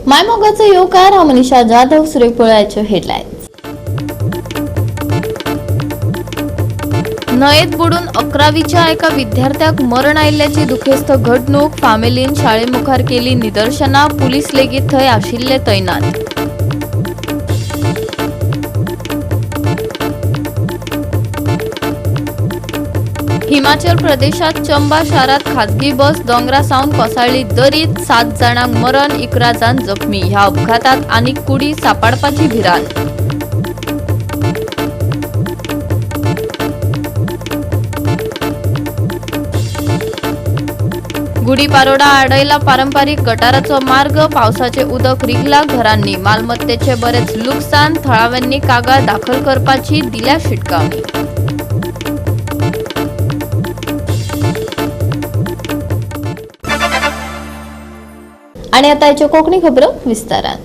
मायमोगाचो येवकार. हांव मनीषा जाधव. सुरेख पळोवयाच्यो हेडलायन्स. न्हंयेत बुडून 11वीच्या एका विद्यार्थ्याक मरण आयिल्ल्याची दुखेस्त घडणूक. फामिलीन शाळे मुखार केली निदर्शनां. पुलीस लेगीत थंय आशिल्ले तैनात. हिमाचल प्रदेशात चंबा शारात खाजगी बस दोंगरा सावन कोसळ्ळी दरीत. 7 जाणांक मरण, 11 जाण जखमी. ह्या अपघातात आनीक कुडी सापडपाची भिरांत. गुढीपारोडा आडयला पारंपरिक गटाराचो मार्ग. पावसाचे उदक रिगला घरांनी. मालमत्तेचे बरेच लुकसाण. थळाव्यांनी कागाळ दाखल करपाची दिल्या शिटकावणी. आणि आता याच्यो कोकणी खबरो विस्तारान.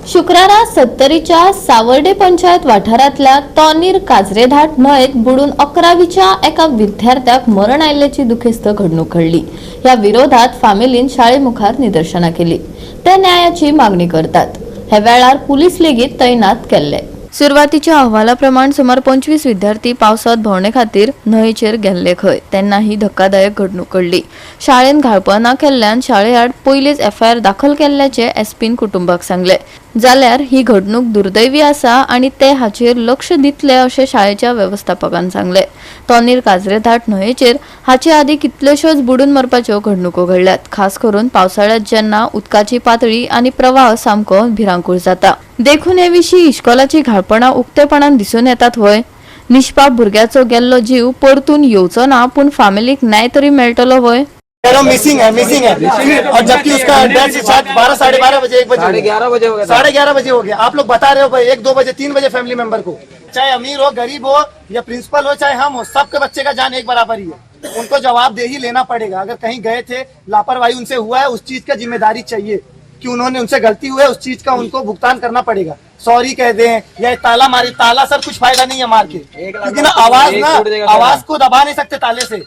शुक्रारा सत्तरीच्या सावर्डे पंचायत वाठारांतल्या तोनीर काजरेघाट न्हंयेत बुडून 11वीच्या एका विद्यार्थ्याक मरण आयिल्ल्याची दुखेस्त घडणूक घडली. ह्या विरोधात फामिलीन शाळे मुखार निदर्शनां केली. ते न्यायाची मागणी करतात. ह्या वेळार पुलीस लेगीत तैनात केल्ले. सुरवातीच्या अहवाला प्रमाण सुमार 25 विद्यार्थी पावसात भोंवणे खातीर न्हंयेचेर गेल्ले खंय, तेन्ना ही धक्कादायक घडणूक घडली. शाळेन घाळपणा केल्ल्यान शाळे आड पयलीच एफआयआर दाखल केल्ल्याचे एसपीन कुटुंबाक सांगले. जाल्यार ही घडणूक दुर्दैवी आसा आनी ते हाचेर लक्ष दितले अशें शाळेच्या वेवस्थापकान सांगले. तोनीर काजरेघाट न्हंयेचेर हाचे आदी कितल्योश्योच बुडून मरपाच्यो घडणुको घडल्यात. खास करून पावसाळ्यात, जेन्ना उदकाची पातळी आनी प्रवाह सामको भिरांकूळ जाता. देखून हे विशीं इश्कोलाची घाळपणां उक्तेपणान दिसून येतात व्हय? निष्पाप भुरग्याचो गेल्लो जीव परतून येवचो ना, पूण फामिलीक न्याय तरी मेळटलो व्हय? कह रहा हूँ मिसिंग है, मिसिंग है, और जबकि उसका डेथ शायद 12, 12:30 बजे, 1 बजे, 11:30 बजे हो गया था। 11:30 बजे हो गया। आप लोग बता रहे हो भाई 1, 2 बजे, 3 बजे फैमिली मेंबर को। चाहे अमीर हो, गरीब हो या प्रिंसिपल हो, चाहे हम हो, सबके बच्चे का जान एक बराबर ही है। उनको जवाब दे ही लेना पड़ेगा। अगर कहीं गए थे, लापरवाही उनसे हुआ है, उस चीज का जिम्मेदारी चाहिए कि उन्होंने, उनसे गलती हुई है, उस चीज का उनको भुगतान करना पड़ेगा। सॉरी कह दें या ताला मारे। ताला सर, कुछ फायदा नहीं है मार के, क्योंकि ना आवाज एक ना टूट जाएगा। आवाज को दबा नहीं सकते ताले से।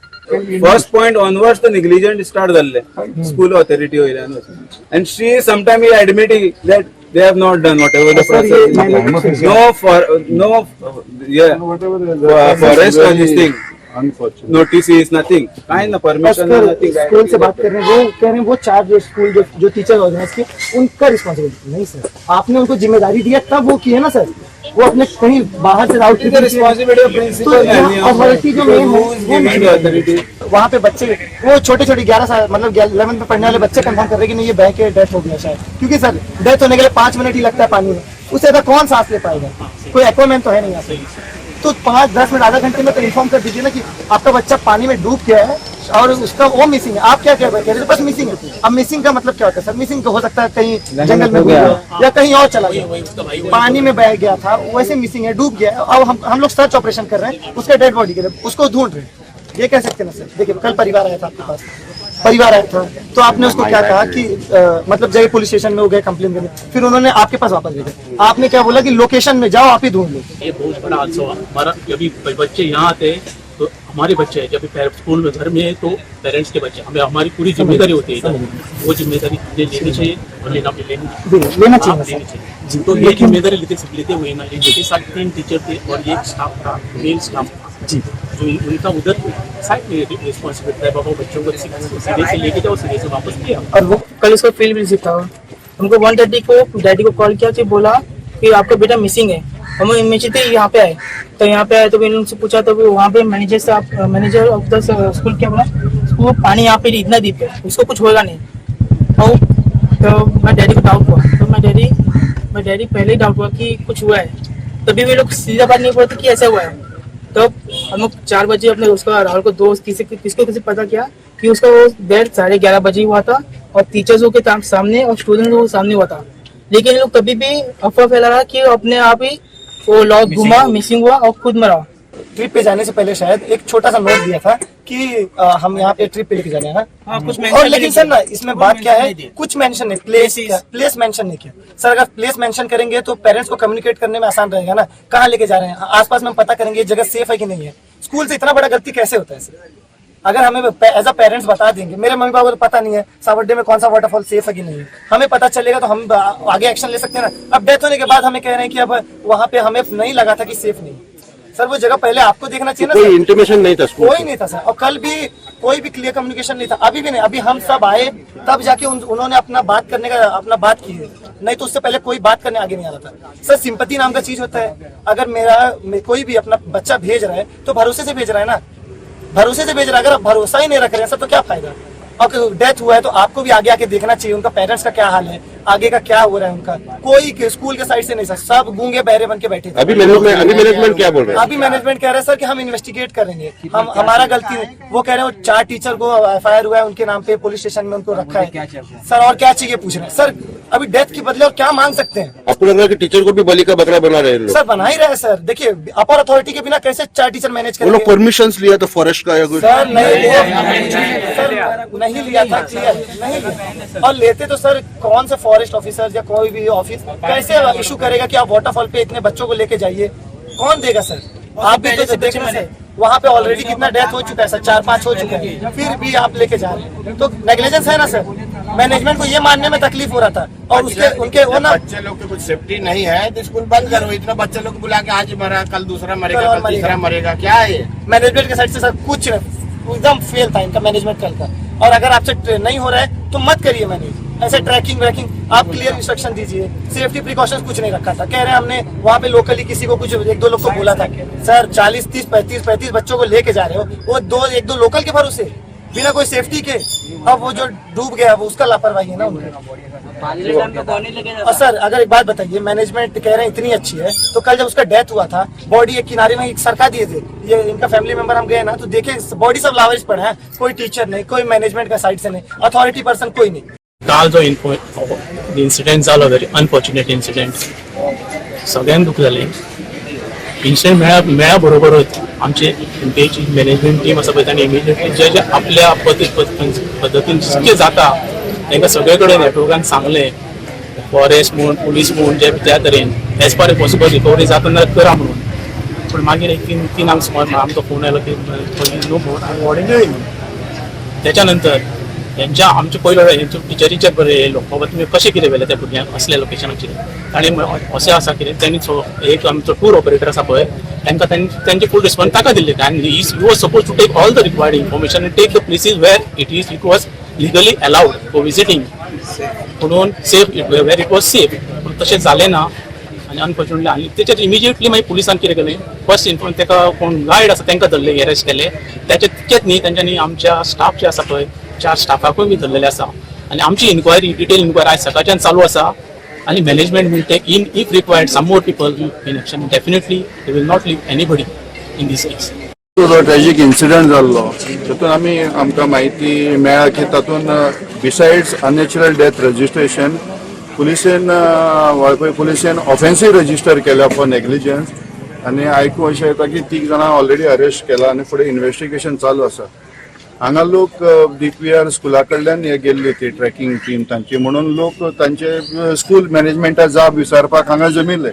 फर्स्ट पॉइंट ऑनवर्ड्स तो निग्लिजंट स्टार्ट जाल्ले स्कूल ऑथॉरिटी वयल्यान, and she sometime he admitting that they have not done whatever the process, no for no forest this thing, Unfortunate. Notice is nothing, काय ना परमिशन, नथिंग। स्कूल से बात कर रहे हैं, वो कह रहे हैं वो चार्ज स्कूल जो टीचर ऑर्गेनाइज किए, उनका रिस्पॉन्सिबिलिटी नहीं। सर, आपने उनको जिम्मेदारी दिया तब वो किए ना सर। वो अपने कहीं बाहर से out responsibility of principal. Authority जो मेन है वो गिविंग ऑथॉरिटी। वहाँ पे बच्चे, वो छोटे छोटे 11 साल, मतलब 11th में पढ़ने वाले बच्चे कंफर्म कर रहे हैं कि नहीं, ये बह के डेथ हो गया शायद, क्योंकि सर, डेथ होने के लिए 5 मिनट ही लगता है पानी में। उससे ज्यादा कौन सांस ले पाएगा? कोई एक्वामैन तो है नहीं यहाँ पे। तो 5-10 मिनट, आधा घंटे में तो इन्फॉर्म कर दीजिए ना कि आपका बच्चा पानी में डूब गया है और उसका वो मिसिंग है। आप क्या कह रहे हैं? बस मिसिंग है। अब मिसिंग का मतलब क्या होता है सर? मिसिंग हो सकता है कहीं जंगल में गया या कहीं और चला गया, पानी में बह गया था, वैसे मिसिंग है, डूब गया है। अब हम लोग सर्च ऑपरेशन कर रहे हैं उसका डेड बॉडी के लिए, उसको ढूंढ रहे हैं, ये कह सकते हैं ना सर? देखिए, कल परिवार आया था आपके पास, परिवार आया था तो आपने उसको क्या कहा कि मतलब जगह पुलिस स्टेशन में वो गए कंप्लेन करने, फिर उन्होंने आपके पास वापस भेजा। आपने क्या बोला कि लोकेशन में जाओ, आप ही ढूंढ लो। ये बहुत बड़ा हादसा हुआ हमारा। अभी बच्चे यहाँ आते हैं तो हमारे बच्चे हैं, जब भी स्कूल में, घर में है तो पेरेंट्स के बच्चे, हमें हमारी पूरी जिम्मेदारी होती है इधर। वो जिम्मेदारी हमने लेनी चाहिए और लेना भी लेनी लेना चाहिए हाँ, ना लेनी सर। चाहिए। तो ये जिम्मेदारी लेते लेते हुए ना, ये जैसे साथ तीन टीचर थे और एक स्टाफ था, मेल स्टाफ था जी। जो उनका उधर साइड में रिस्पॉन्सिबिलिटी है, बाबा बच्चों को सीधे से लेके जाओ, सीधे से वापस ले आओ। और वो कल उसका फील्ड विजिट था। हमको 1:30 को डैडी को कॉल किया कि बोला कि आपका बेटा मिसिंग है। हम इमीडिएटली यहाँ पे आए, तो यहाँ पे आए तो मैंने उनसे पूछा, तो वहाँ पे मैनेजर साहब, मैनेजर ऑफ the school क्या बोला, वो पानी यहाँ पे इतना डीप है, उसको कुछ होगा नहीं। और तो मैं डैडी को डाउट हुआ, तो मैं डैडी पहले ही डाउट हुआ कि कुछ हुआ है। तभी भी लोग सीधा बात नहीं बोलते कि ऐसा हुआ है। तो हम लोग 4 बजे अपने उसका राहुल को दोस्त किसी किसको किसी पता किया कि उसका वो डेथ 11:30 बजे हुआ था और टीचर्स के सामने और स्टूडेंट्स के सामने हुआ था। लेकिन ये लोग कभी भी अफवाह फैला रहा कि अपने आप ही वो लॉक घुमा, मिसिंग हुआ और खुद मरा। ट्रिप पे जाने से पहले शायद एक छोटा सा नोट दिया था कि हम यहाँ पे ट्रिप पे लेके जा रहे हैं ना। हाँ, कुछ और लेकिन सर ना, इसमें बात क्या है, नहीं। कुछ मेंशन नहीं, प्लेस प्लेस मेंशन नहीं किया सर। अगर प्लेस मेंशन करेंगे तो पेरेंट्स को कम्युनिकेट करने में आसान रहेगा ना, कहाँ लेके जा रहे हैं, आसपास में हम पता करेंगे ये जगह सेफ है कि नहीं है। स्कूल से इतना बड़ा गलती कैसे होता है सर? अगर हमें एज अ पेरेंट्स बता देंगे, मेरे मम्मी पापा को तो पता नहीं है सावड्डे में कौन सा वाटरफॉल सेफ है कि नहीं है, हमें पता चलेगा तो हम आगे एक्शन ले सकते हैं ना। अब डेथ होने के बाद हमें कह रहे हैं कि अब वहाँ पे हमें नहीं लगा था कि सेफ नहीं। सर वो जगह पहले आपको देखना चाहिए ना कोई सर। इंटीमेशन नहीं था स्कूल कोई नहीं था सर, और कल भी कोई भी क्लियर कम्युनिकेशन नहीं था, अभी भी नहीं। अभी हम सब आए तब जाके उन्होंने अपना बात करने का अपना बात की है, नहीं तो उससे पहले कोई बात करने आगे नहीं आ रहा था। सर सिंपैथी नाम का चीज होता है, अगर कोई भी अपना बच्चा भेज रहा है तो भरोसे से भेज रहा है ना, भरोसे से भेज रहा है। अगर आप भरोसा ही नहीं रख रहे हैं सर तो क्या फायदा। और डेथ हुआ है तो आपको भी आगे आके देखना चाहिए उनका पेरेंट्स का क्या हाल है, आगे का क्या हो रहा है उनका। कोई स्कूल के साइड से नहीं सर, सब गूंगे बहरे बन के बैठे थे। अभी मैनेजमेंट क्या बोल रहे हैं? अभी मैनेजमेंट कह रहा है सर कि हम इन्वेस्टिगेट करेंगे, हम हमारा गलती नहीं। वो कह रहे हैं वो 4 टीचर को एफआईआर हुआ है उनके नाम पे, पुलिस स्टेशन में उनको रखा है सर। और क्या चाहिए पूछ रहे हैं सर, अभी डेथ के बदले और क्या मांग सकते हैं? आपको लग रहा है कि टीचर को भी बलि का बकरा बना रहे हैं लोग? सर बना ही रहे हैं सर। देखिए अपर अथॉरिटी के बिना कैसे 4 टीचर मैनेज वो लोग करेंगे? परमिशन लिया था फॉरेस्ट का या कुछ? सर नहीं लिया सर, नहीं लिया था, क्लियर नहीं लिया। और लेते तो सर कौन से फॉरेस्ट ऑफिसर या कोई भी ऑफिस कैसे इशू करेगा कि आप वाटरफॉल पे इतने बच्चों को लेके जाइए? कौन देगा सर? आप भी तो देख रहे हैं वहाँ पे ऑलरेडी कितना डेथ हो चुका है सर, 4-5 हो चुका है, फिर भी आप लेके जा रहे हैं तो नेग्लिजेंस है ना सर। मैनेजमेंट को ये मानने में तकलीफ हो रहा था और उसके उनके वो ना बच्चे लोग की कुछ सेफ्टी नहीं है तो स्कूल बंद करो। इतना बच्चे लोग को बुला के आज मरा, कल दूसरा मरेगा, कल और कल तीसरा मरेगा। मरेगा, क्या है ये? मैनेजमेंट के साइड से सर कुछ एकदम फेल था इनका मैनेजमेंट कल का। और अगर आपसे नहीं हो रहा है तो मत करिए मैनेज, ऐसे ट्रैकिंग व्रैकिंग आप क्लियर इंस्ट्रक्शन दीजिए। सेफ्टी प्रिकॉशंस कुछ नहीं रखा था। कह रहे हैं हमने वहाँ पे लोकली किसी को कुछ 1-2 लोग को बोला था। सर 40, 30, 35, 35 बच्चों को लेके जा रहे हो, वो 1-2 लोकल के भरोसे बिना कोई सेफ्टी के। अब वो जो डूब गया वो उसका लापरवाही है ना उनकी। और सर अगर एक बात बताइए, मैनेजमेंट कह रहे हैं इतनी अच्छी है, तो कल जब उसका डेथ हुआ था बॉडी एक किनारे में एक सरका दिए थे, ये इनका फैमिली मेंबर हम गए ना तो देखे बॉडी सब लावारिस पड़ा है, कोई टीचर नहीं, कोई मैनेजमेंट का साइड से नहीं, अथॉरिटी पर्सन कोई नहीं। काल जो इन्सिडेंट जालो, व्हेरी अनफॉर्च्युनेट इन्सिडेंट, सगळ्यांक दुःख जालें। इन्सिडेंट मेळ्या बरोबरच आमचे एमपीएची मॅनेजमेंट टीम आसा पळय, तांणी इमिजिएटली जे जे आपल्या पद्दतीन जितकें जाता तांकां सगळे कडेन नेटवर्कान सांगलें, फॉरेस्ट म्हूण, पुलीस म्हूण, जे त्या तरेन as far as possible recovery जाता जाल्यार करा म्हणून। पूण मागीर एक 3:00 सुमार आमकां फोन आयलो की नो म्हणून आनी बॉडी मेळ्ळी म्हणून। त्याच्या नंतर हेंच्या आमचे पयलो हेंच्या टिचरीचेर बरें येयलो, बाबा तुमी कशें कितें व्हेलें त्या भुरग्यांक असल्या लोकेशनाचेर। ताणें अशें आसा कितें तेणी एक आमचो टूर ऑपरेटर आसा पळय, तांकां तेंचे फूल रिस्पॉन्स ताका दिल्ले आनी he was suppose to take all the required information and take the places where it was legally allowed for visiting म्हणून, safe, where it was safe. पूण तशें जालें ना आनी अनफॉर्च्युनेटली आनी तेचेर इमिजिएटली मागीर पुलिसान कितें केलें, फर्स्ट इन्फॉर्म ताका कोण गायड आसा तांकां धरले, अरेस्ट केले। तेचे तितकेच न्ही, तेंच्यांनी आमच्या स्टाफ जे आसा पळय, 4 स्टाफाकूय बी धरलेले आसा आनी आमची इन्क्वायरी, डिटेल इन्क्वायरी आयज सकाळच्यान चालू आसा आनी management will take in if required some more people in action. Definitely they will not leave anybody in this case. जो ट्रेजीक इन्सिडंट जाल्लो तातूंत आमी आमकां म्हायती मेळ्ळा की तातूंत बिसायड्स अननॅचरल डेथ रजिस्ट्रेशन पुलिसेन, वाळपय पुलिसेन ऑफेन्सीव रजिस्टर केल्या फॉर नेग्लिजन्स आनी आयकूं अशें येता की तीग जाणां ऑलरेडी अरेस्ट केला आनी फुडें इन्वेस्टिगेशन चालू आसा। हांगा लोक डीपीआर स्कुला कडल्यान हे गेल्ली ती ट्रॅकिंग टीम तांची, म्हणून लोक तांचे स्कूल मॅनेजमेंटा जाब विचारपाक हांगा जमिल्ले।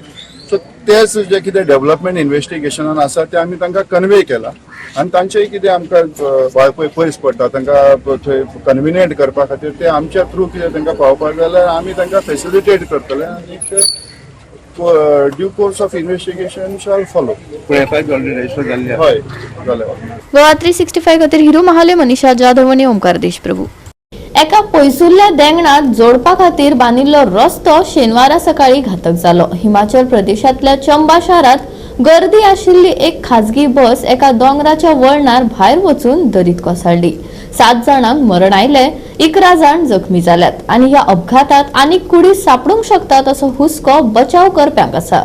सो तेच जे कितें डेव्हलपमेंट इन्वेस्टिगेशनान आसा ते आमी तांकां कन्वे केला आनी तांचेय कितें आमकां वाळपय पयस पडटा, तांकां थंय कन्विनियंट करपा खातीर ते आमच्या थ्रू कितें तांकां पावपाक जाल्यार आमी तांकां फेसिलिटेट करतले आनी due course of investigation shall follow. पूण एफआयआर ऑलरेडी रजिस्टर जाल्ली आसा. हय, जालें. गोवा 365 खातीर हिरू महाले, मनीषा जाधव आनी ओमकार देशप्रभू। एका पयसुल्ल्या देंगणात जोडपा खातीर बांदिल्लो रस्तो शेनवारा सकाळी घातक जालो। हिमाचल प्रदेशांतल्या चंबा शारांत गर्दी आशिल्ली एक खाजगी बस एका दोंगराच्या वळणार भायर वचून दरीत कोसळ्ळी। 7 जाणांक मरण आयले, 11 जाण जखमी जाल्यात आनी ह्या अपघातात आनीक कुडी सापडूंक शकतात असो हुस्को बचाव करप्यांक आसा।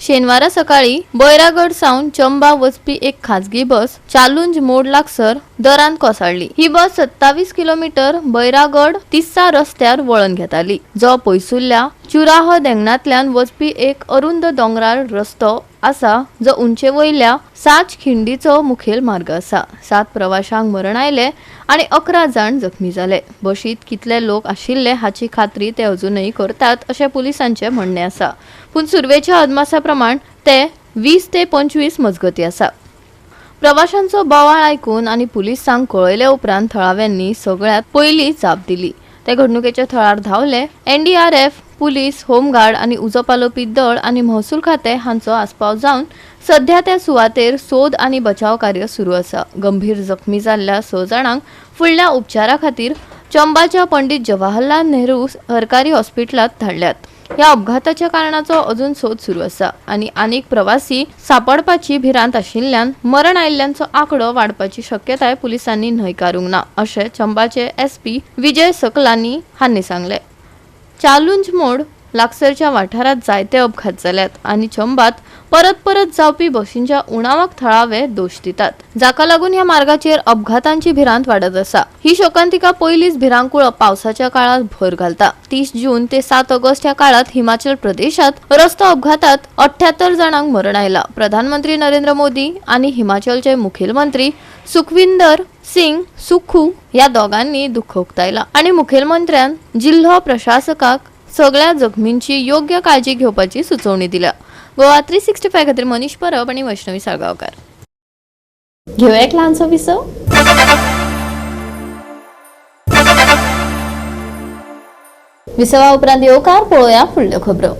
शेनवारा सकाळी बैरागड सावन चंबा वचपी एक खाजगी बस चालुंज मोड लागसर दरांत कोसळ्ळी। ही बस 27 किलोमीटर बैरागड तिस्सा रस्त्यार वळण घेताली, जो पयसुल्ल्या चुराह देंगणांतल्यान वचपी एक अरुंद दोंगराळ रस्तो आसा, जो उंचे वयल्या साच खिंडीचो मुखेल मार्ग आसा। 7 प्रवाशांक मरण आयले आनी 11 जाण जखमी जाले। बशीत कितले लोक आशिल्ले हाची खात्री ते अजूनय करतात अशें पुलिसांचें म्हणणें आसा, पूण सुरवेच्या अदमासा प्रमाण ते 20 ते 25 मजगती आसा। प्रवाशांचो बोवाळ आयकून आनी पुलिसांक कळयले उपरांत थळाव्यांनी सगळ्यांत पयली जाप दिली. ते घडणुकेच्या थळार धांवले. एनडीआरएफ, पुलीस, होमगार्ड आनी उजो पालोवपी दळ आनी महसूल खातें हांचो आस्पाव जावन सध्या त्या सुवातेर सोद आनी बचाव कार्य सुरू आसा. गंभीर जखमी जाल्ल्या 6 जाणांक फुडल्या उपचारा खातीर चंबाच्या पंडित जवाहरलाल नेहरू सरकारी हॉस्पिटलांत धाडल्यात. ह्या अपघाताच्या कारणाचो अजून सोद सुरू आसा आनी आनीक प्रवासी सापडपाची भिरांत आशिल्ल्यान मरण आयिल्ल्यांचो आंकडो वाडपाची शक्यताय पुलिसांनी न्हयकारूंक ना अशें चंबाचे एसपी विजय सकलानी हांणी सांगलें. चालुंज मोड लागसरच्या वाठारांत जायते अपघात जाल्यात आनी चंबात परत परत जावपी बशींच्या उणावाक थळावे दोश दितात, जाका लागून ह्या मार्गाचेर अपघातांची भिरांत वाडत आसा. ही शोकांतिका पयलीच भिरांकूळ पावसाच्या काळात भर घालता. 30 जून ते 7 ऑगस्ट ह्या काळात हिमाचल प्रदेशात रस्तो अपघातात 78 जाणांक मरण आयला. प्रधानमंत्री नरेंद्र मोदी आनी हिमाचलचे मुखेलमंत्री सुखविंदर सिंग सुखू ह्या दोगांनी दुःख उक्तायला आनी मुखेलमंत्र्यान जिल्हो प्रशासकाक सगळ्या जखमींची योग्य काळजी घेवपाची सुचोवणी दिल्या. गोवा 365 खातीर मनीष परब आनी वैष्णवी साळगांवकार. घेवया एक ल्हानसो विसव. विसवा उपरांत येवकार पळोवया फुडल्यो खबरो.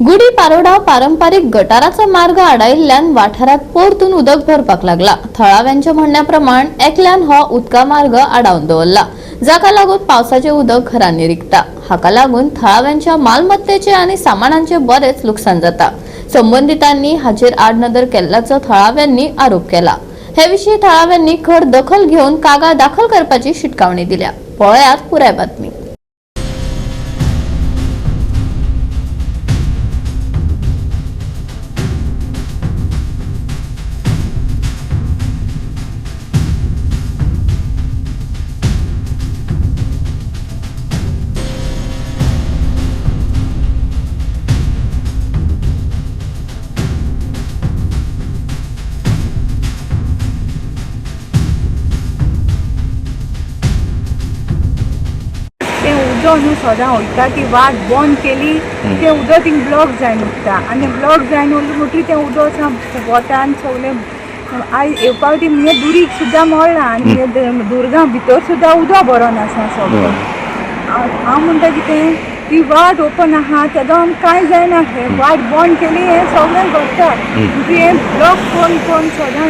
गुडी पारोडा पारंपारीक गटाराचो मार्ग आडायिल्ल्यान वाठारांत परतून उदक भरपाक लागला. थळाव्यांच्या म्हणण्या प्रमाण एकल्यान हो उदका मार्ग आडावन दवरला, जाका लागून पावसाचें उदक घरांनी रिगता. हाका लागून थळाव्यांच्या मालमत्तेचे आनी सामानांचे बरेच लुकसाण जाता. संबंदितांनी हाचेर आडनदर केल्ल्याचो थळाव्यांनी आरोप केला. हे विशीं थळाव्यांनी खर दखल घेवन कागाळ दाखल करपाची शिटकावणी दिल्या. पळयात पुराय बातमी. उदक न्हू सदां वयता ती वाट बंद केली तें उदक थिंग ब्लॉक जावन उरता आनी ब्लॉक जावन उरलें म्हणटकीर तें उदक वतान सगळें आयज येवपा फावटी मुगे दुरीग सुद्दां मोडलां आनी दुर्गां भितर सुद्दां उदक भरोन आसा सगळें. हांव म्हणटा कितें ती वाट ओपन आहा तेदो आमकां कांय जायना, हें वाट बंद केली हें सगळें घडटा. म्हणजे हें ब्लॉक करून करून सदां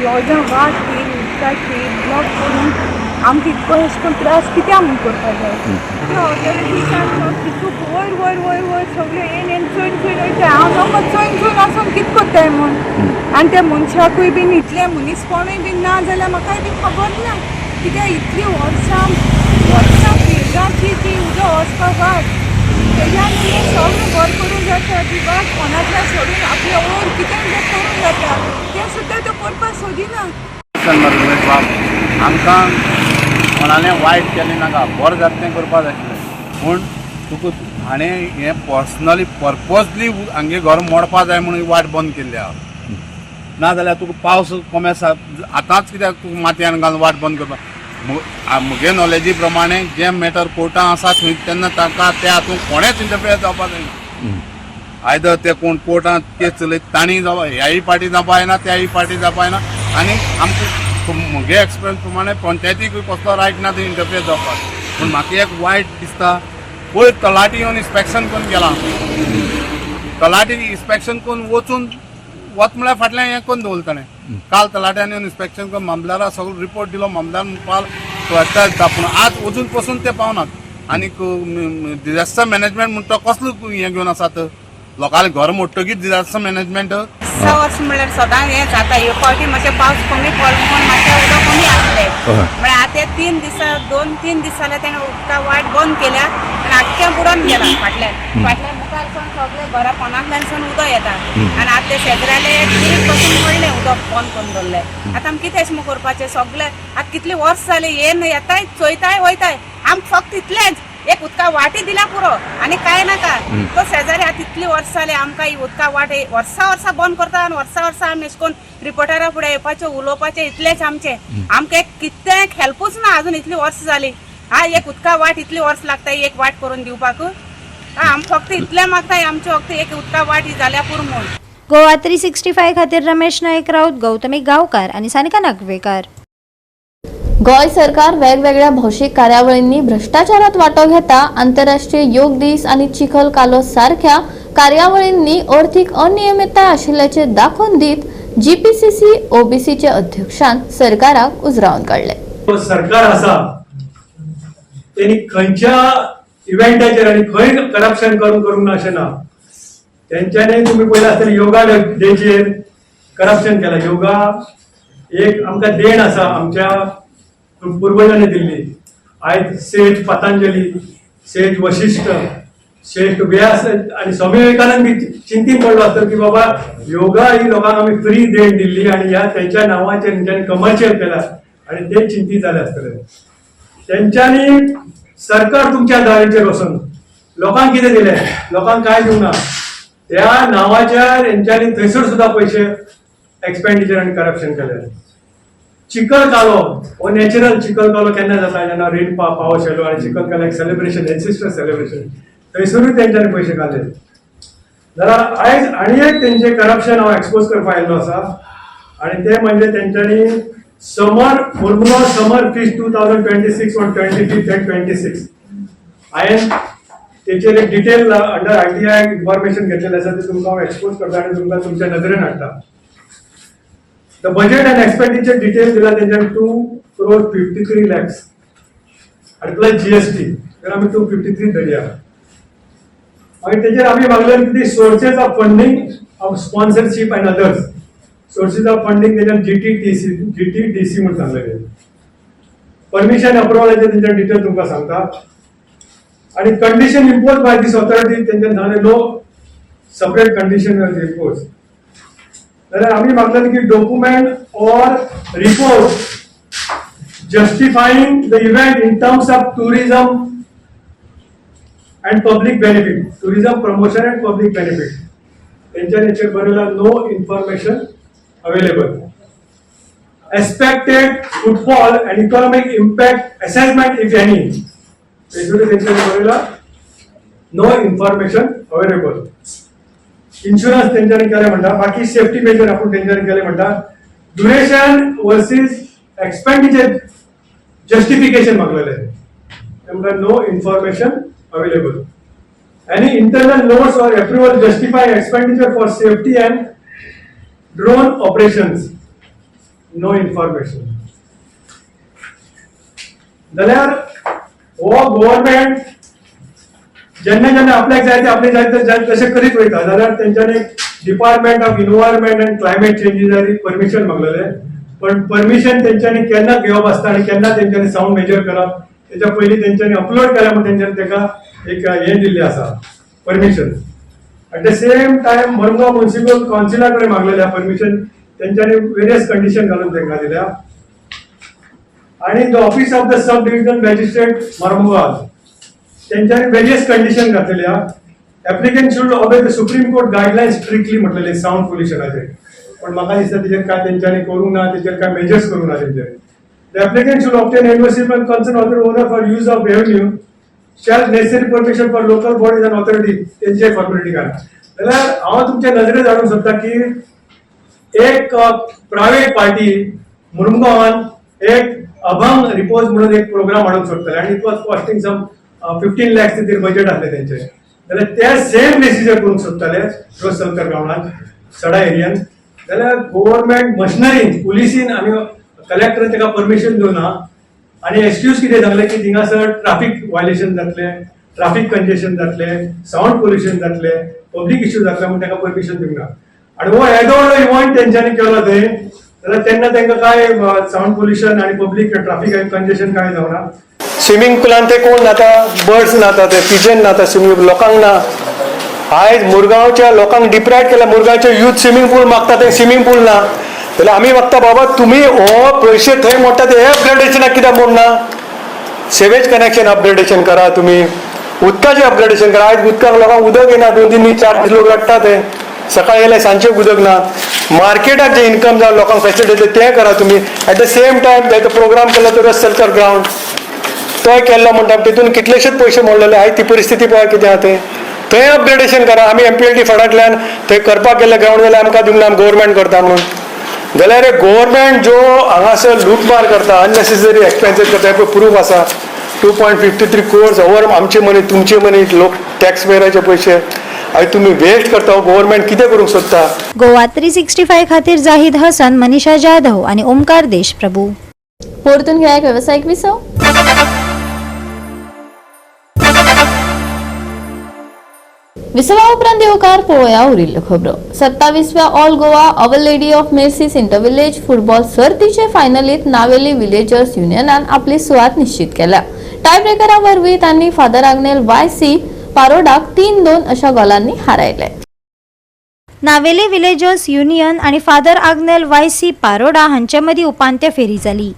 लॉजां वाट ती उदकाची ब्लॉक करून आमकां इतको अशें करून त्रास कित्याक म्हूण करपाक जाय. ऑथॉरिटीसान कितू वयर वयर वयर वयर सगळें येन येन चोयन चोयन वयता. हांव नमो चोयन चोयन वचोन कितें करताय म्हूण आनी त्या मनशाकूय बीन इतलें मनीसपणूय बीन ना जाल्यार म्हाकाय बीन खबर ना कित्याक इतलीं वर्सां वर्सां पिळगाची ती उदक वचपाक वाट तेज्यान हें सगळें बरें करूंक जाता. ती वाट कोणातल्यान सोडून आपल्या वयर कितें करूंक जाता तें सुद्दां त्यो करपाक सोदिना. आमकां कोणालें वायट केलें नाका, बरें जाता तें करपाक जाय आशिल्लें. पूण तुका हाणें हें पर्सनली पर्पजली हांगे घर मोडपा जाय म्हणून वाट बंद केल्ली आहा. ना जाल्यार तुका पावस कमी आसा आतांच कित्याक तुका मातयेन घालून वाट बंद करपाक. म्हगे नॉलेजी प्रमाणे जें मॅटर कोर्टान आसा थंय तेन्ना तांकां त्या हातूंत कोणेच इंटरफियर जावपाक जायना. आयदर ते कोण कोर्टांत केस चलयता तांणी जावपा, ह्याय पार्टी जावपा जायना, त्याय पार्टी जावपा जायना. आनी आमकां म्हगे एक्सपिरियन्स प्रमाणे पंचायतीकूय कसलो रायट ना थंय इंटरफियर जावपाक. पूण म्हाका एक वायट दिसता, पयर तलाटी येवन इन्स्पेक्शन करून गेला, तलाटी इन्स्पेक्शन करून वचून वच म्हळ्यार फाटल्यान हें करून दवरलें ताणें. काल तलाट्यान येवन इन्स्पेक्शन करून मामलेदारा सगळो रिपोर्ट दिलो, मामलेदार म्हणपाक दिता, पूण आज अजून पसून ते पावनात. आनीक डिजास्टर मॅनेजमेंट म्हणटा कसलो हें घेवन आसात, लोकांले घर मोडटकीच डिजास्टर मॅनेजमेंट. 6 वर्स म्हणल्यार सदां हें जाता. हे फावटी मातशें पावस कमी पडलो म्हूण मातशें उदक कमी आसलें म्हळ्यार आतां 3 दिसां 2-3 दीस जाले तेणें उदका वाट बंद केल्या आनी आख्खें बुडोन गेलां. फाटल्यान फाटल्यान मुखार सावन सगळें घरा पोनांतल्यान सावन उदक येता आनी आतां ते शेजऱ्याले दुरीग पसून पडलें उदक बंद करून दवरलें. आतां आमी कितें अशें म्हूण करपाचें सगळें आतां कितले वर्स जालें येन येताय चोयताय वयताय. आमकां फक्त इतलेंच एक उदका वाटी दिल्या पुरो आनी कांय नाका. तो शेजारी आतां इतली वर्सां जाली आमकां ही उदका वाट वर्सां वर्सां बंद करता आनी वर्सां वर्सां आमी अशें करून रिपोर्टरा फुडें येवपाचें उलोवपाचें इतलेंच आमचें. आमकां एक कितें हेल्पूच ना अजून इतली वर्सां जाली. हा एक उदका वाट इतली वर्स लागता एक वाट करून दिवपाक. आमी फक्त इतलें मागता आमचें फक्त एक उदका वाट ही जाल्या पुरो म्हूण. गोवा 365 खातीर रमेश नायक राऊत, गौतमी गांवकार आनी सानिका नागवेकार. गोंय सरकार वेगवेगळ्या भौशीक कार्यावळींनी भ्रष्टाचारात वांटो घेता. आंतरराष्ट्रीय योग दीस आनी चिखल कालो सारख्या कार्यावळींनी अर्थीक अनियमितताय आशिल्ल्याचे दाखोवन दीत जीपीसीसी ओबीसीचे अध्यक्षान सरकाराक उजरावन काडले. सरकार आसा, तेणी खंयच्या इव्हेंटाचेर आनी खंय करप्शन करून करूंक ना अशें ना. तेंच्यांनी तुमी पळयला आसतलें, योगा डेचेर करप्शन केला. योगा एक आमकां देण आसा, आमच्या पुर्वजांनी दिल्ली. आयज सेज पतंजली, सेज वशिष्ठ, सेज व्यास आनी स्वामी विवेकानंद बी चिंतीन पडलो आसतलो की बाबा, योगा ही लोकांक आमी फ्री देण दिल्ली आनी ह्या तेंच्या नांवाचेर तेंच्यांनी कमर्शियल केला आनी ते चिंतीत जाले आसतले. तेंच्यांनी सरकार तुमच्या दाराचेर वचून लोकांक कितें दिलें? लोकांक कांय दिवंक ना. त्या नांवाच्या तेंच्यांनी थंयसर सुद्दां पयशे एक्सपेंडिचर आनी करप्शन केले. चिखल कालो हो नॅचरल चिखल कालो केन्ना जाता? जेन्ना रेन पावस येयलो आनी चिखल काल्याक सेलिब्रेशन, एन्सिस्टर सेलिब्रेशन, थंयसरूय तेंच्यांनी पयशे घाले. जाल्यार आयज आनी एक तेंचे करप्शन हांव एक्सपोज करपाक आयिल्लो आसा आनी ते म्हणजे तेंच्यांनी summer Mormugao Summer Fest 2026 on 25th and 26, हांवें तेचेर एक डिटेल अंडर आरटीआय इन्फॉर्मेशन घेतलेलें आसा, ते तुमकां हांव एक्सपोज करता आनी तुमकां तुमच्या नदरेन हाडटा. The budget and expenditure detail दिला तेंच्यानी, 2 crore 53 lakhs आनी प्लस जीएसटी, तर आमी 253 धरया. मागीर तेजेर आमी मागले कितें? Sources of funding of sponsorship and others sources of funding तेच्यान जीटीटीसी, जीटीडीसी म्हूण सांगलेले. परमिशन अप्रुव्हलाचे तेंच्या डिटेल तुमकां सांगता. आणि condition impose by this authority, तेंच्यान सांगलें, नो सेपरेट कंडिशन इम्पोज. जाल्यार आमी मागलें की document or report justifying the event in terms of tourism and public benefit, tourism promotion and public benefit. त्यांच्या हेचेर बरयला, no information available. Expected footfall and economic impact assessment, if any, थंयसरूय तेंच्यांनी बरयला, no information available. Insurance तेंच्यांनी केलें म्हणटा, बाकी safety major आपूण तेंच्यांनी केलें म्हणटा. ड्युरेशन वर्सीस एक्सपेंडिचर जस्टिफिकेशन मागलेले, तांकां no information available. Any internal notes or approval justify expenditure for safety and drone operations, no information. जाल्यार हो गव्हर्मेंट जेन्ना जेन्ना आपल्याक जाय ते आपले जाय ते जाय तशें करीत वयता. जाल्यार तेंच्यांनी Department of Environment and Climate चेंजीसानी permission मागलेले, पण परमिशन तेंच्यांनी केन्ना घेवप आसता आनी केन्ना तेंच्यांनी सावंड मेजर करप, तेच्या पयलीं तेंच्यांनी अपलोड केल्या म्हूण तेंच्यांनी तेका एक हें दिल्लें आसा, permission. At the same time Mormugao municipal कावन्सिला कडेन मागलेलें परमिशन, तेंच्यांनी वेरियस कंडिशन घालून तांकां दिल्या. आणि the office of the sub divisional magistrate Mormugao, तेंच्यांनी वेरियस कंडिशन घातलेल्या. Applicant should obey the Supreme Court guideline strictly म्हटलेले सावंड पोल्युशनाचे, पण म्हाका दिसता तेजेर काय तेंच्यांनी करूंक ना, तेजेर काय मेजर्स करूंक ना तेंच्यांनी. The applicant should obtain NOC from concerned authority owner for use of revenue, shall necessary permission for local bodies and authority, तेंचे फॉर्मेलिटी काय. जाल्यार हांव तुमच्या नजरेत हाडूंक सोदता की एक प्रायव्हेट पार्टी मुरमुगांवान एक अभंग रिपोज म्हणून एक प्रोग्राम हाडूंक सोदताले आनी it was costing some 15 lakhs तेजेर बजेट आसलें तेंचे. जाल्यार ते सेम बेसीचेर करूंक सोदताले रोज सलकर ग्रावंडान, सडा एरियान. जाल्यार गव्हर्मेंट मशिनरीन, पुलिसीन आनी कलेक्टरान ताका परमिशन दिवना आनी एक्सक्यूज कितें सांगलें की थिंगासर ट्राफीक वायलेशन जातलें, ट्राफीक कंजेशन जातलें, सावंड पोल्युशन जातलें, पब्लीक इश्यू जातले म्हूण ताका परमिशन दिवंक ना. आनी हो येदो व्हडलो इव्हंट तेंच्यांनी केलो थंय, जाल्यार तेन्ना तांकां काय सावंड पोल्युशन आनी पब्लीक ट्राफीक कंजेशन काय जावना. स्विमींग पुलान ते कोण न्हाता? बर्ड्स न्हाता, ते पिजन न्हाता स्विमींग, लोकांक ना. आयज मुरगांवच्या लोकांक डिप्रायव्ड केल्या. मुरगांवचे युथ स्विमींग पूल मागता, ते स्विमींग पूल ना. जाल्यार आमी मागता, बाबा, तुमी हो पयशे थंय मोडटा ते हे अपग्रेडेशनाक कित्याक मोडना? सेवेज कनेक्शन अपग्रेडेशन करा तुमी, उदकाचें अपग्रेडेशन करा. आयज उदकाक लोकांक उदक येना, दोन तीन दीस, 4 दीस लोक रडटा. ते सकाळी गेले सांजचे उदक ना. मार्केटाक जे इन्कम जावं, लोकांक फेसिलिटी, तें करा तुमी. एट the same time तो प्रोग्राम केलो तो रस सलकर ग्रावंड, तोय केल्लो म्हणटा, तितून कितलेशेच पयशे मोडलेले. आयज ती परिस्थिती पळय कितें आहा ते. थंय अपग्रेडेशन करा. आमी MPLD फंडांतल्यान थंय करपाक गेले ग्रावंड जाल्यार आमकां दिवंक ना, गव्हर्मेंट करता म्हणून. जाल्यार गव्हर्मेंट जो हांगासर लुटमार करता, अननेसेसरी एक्सपेन्सीस करता, पळय प्रूफ आसा. 2.53 crores over आमचे मनी, तुमचे मनी, लोक टॅक्स पेयराचे पयशे आनी तुमी वेस्ट करता. गव्हर्मेंट कितें करूंक सोदता? गोवा 365 खातीर जाहीद हसन, मनीषा जाधव आणि ओमकार देशप्रभू. परतून घेया एक वेवसायीक विसव. विसवा उपरांत येवकार पळोवया उरिल्ल्यो खबरो. 27व्या all Goa our lady of mercies inter village football सर्तीचे फायनलीत नावेली विलेजर्स युनियनान आपली सुवात निश्चित केल्या. टायब्रेकरा वरवीं तांणी फादर आग्नेल YC पारोडाक 3-2 अशा गोलांनी हारायले. नावेली विलेजर्स युनियन आणि फादर आग्नेल YC Paroda हांचे मदीं उपांत्य फेरी जाली.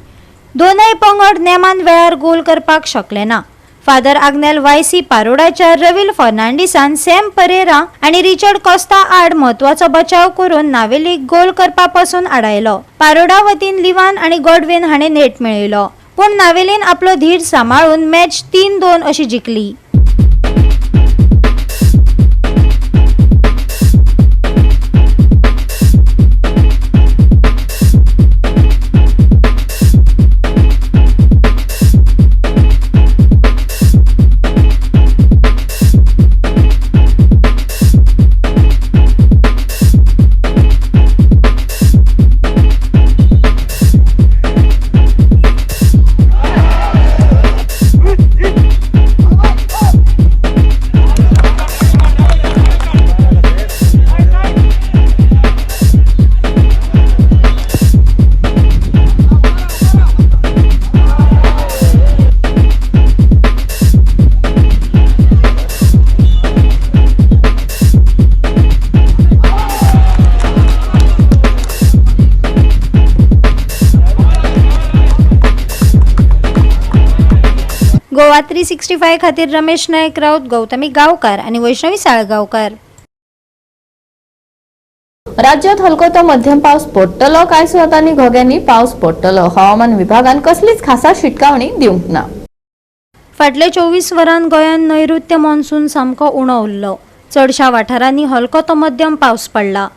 दोनय पंगड नेमान वेळार गोल करपाक शकले ना. फादर आग्नेल YC पारोडाच्या रवील फर्नांडीसान सॅम परेरा आनी रिचर्ड कोस्ता आड म्हत्वाचो बचाव करून नावेलीक गोल करपा पासून आडायलो. पारोडा वतीन लिवान आनी गॉडविन हाणें नेट मेळयलो, पूण नावेलीन आपलो धीर सांबाळून मॅच 3-2 अशी जिखली. गोवा 365 खातीर रमेश नायक राऊत, गौतमी गावकर आणि वैष्णवी साळगावकर. राज्यात हलको तो मध्यम पावस पडटलो. कांय सुवातांनी घोग्यांनी पावस पडटलो. हवामान विभागान कसलीच खासा शिटकावणी दिवंक ना. फाटल्या 24 वरां गोंयांत नैऋत्य मॉन्सून सामको उणो उरलो. चडशा वाठारांनी हलको तो मध्यम पावस पडला.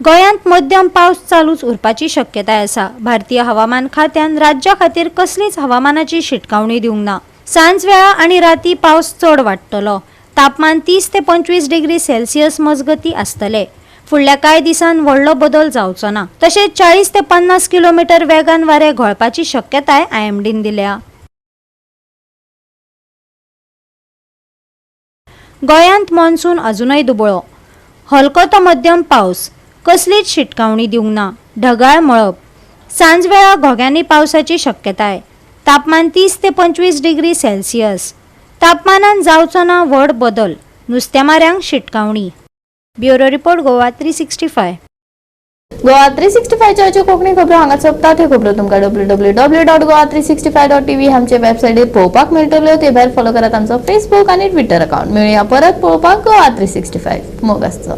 गोंयांत मध्यम पावस चालूच उरपाची शक्यताय आसा. भारतीय हवामान खात्यान राज्या खातीर कसलीच हवामानाची शिटकावणी दिवंक ना. सांजवेळा आनी राती पावस चड वाडटलो. तापमान 30 ते 25 डिग्री सेल्सियस मजगती आसतले. फुडल्या कांय दिसांत व्हडलो बदल जावचो ना. तशेंच 40 ते 50 किलोमिटर वेगान वारें घोळपाची शक्यताय IMDन दिल्या. गोंयांत मॉन्सून अजूनय दुबळो. हलको तो मध्यम पावस, कसलीच शिटकावणी दिवंक ना. ढगाळ मळब, सांजवेळा घोग्यांनी पावसाची शक्यताय. तापमान 30 ते 25 डिग्री सेल्सियस. तापमानान जावचो ना व्हड बदल. नुस्तेमाऱ्यांक शिटकावणी. Bureau report, Goa 365. Goa 365च्यो Konkani खबरो हांगा सोंपतात. ह्यो खबरो तुमकां www.goa365.tv आमचे वेबसायटीर पळोवपाक मेळटल्यो. ते भायर फॉलो करात आमचो फेसबूक आनी ट्विटर अकाउंट. मेळुया परत पळोवपाक गोवा 365. मोग आसचो.